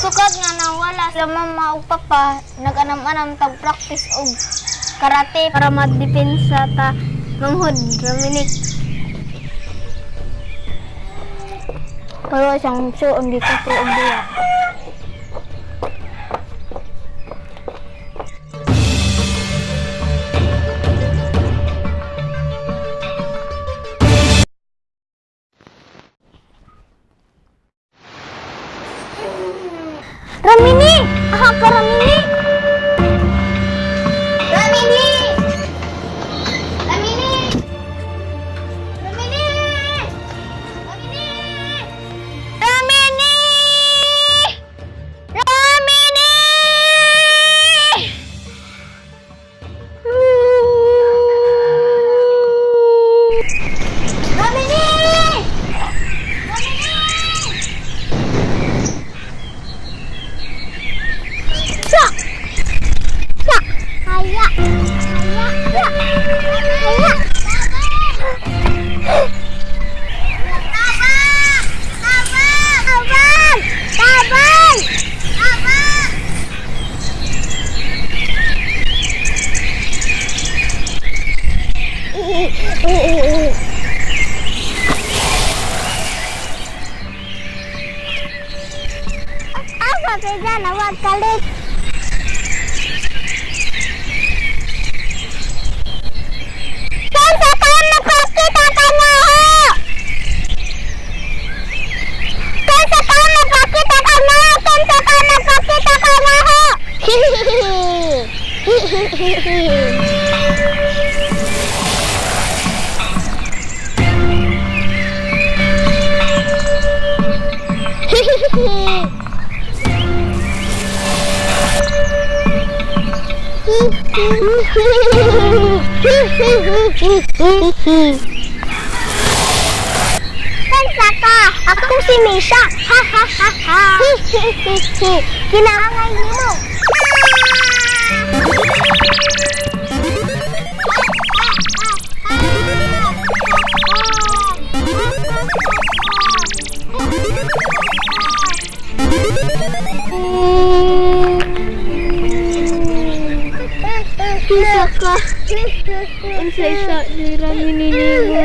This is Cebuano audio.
Sukad nga nawala sila mama ug papa, nag-anam-anam tag practice og karate para madepensa ta manghod Raminic. Pero siyang suon dito ko og duwa. Ramini! Aha ka, Ramini! Ramini! Ramini! Ramini! Ramini! Ramini! Ramini! Ramini! Ramini! Sa! Sa! Haya! Haya! Haya! Haya! Tabang! Tabang! Tabang! Tabang! Tabang! Asa kaya na wag kalik? Kinsa ka magpakita ka na ho? Kinsa ka magpakita ka na? Kinsa ka magpakita ka na ho? Kinsa ka? Ako si Misha. Ha ha ha ha. Kinahangay nimo. Kinsa ka? Unsa isa ni Ramini nimo?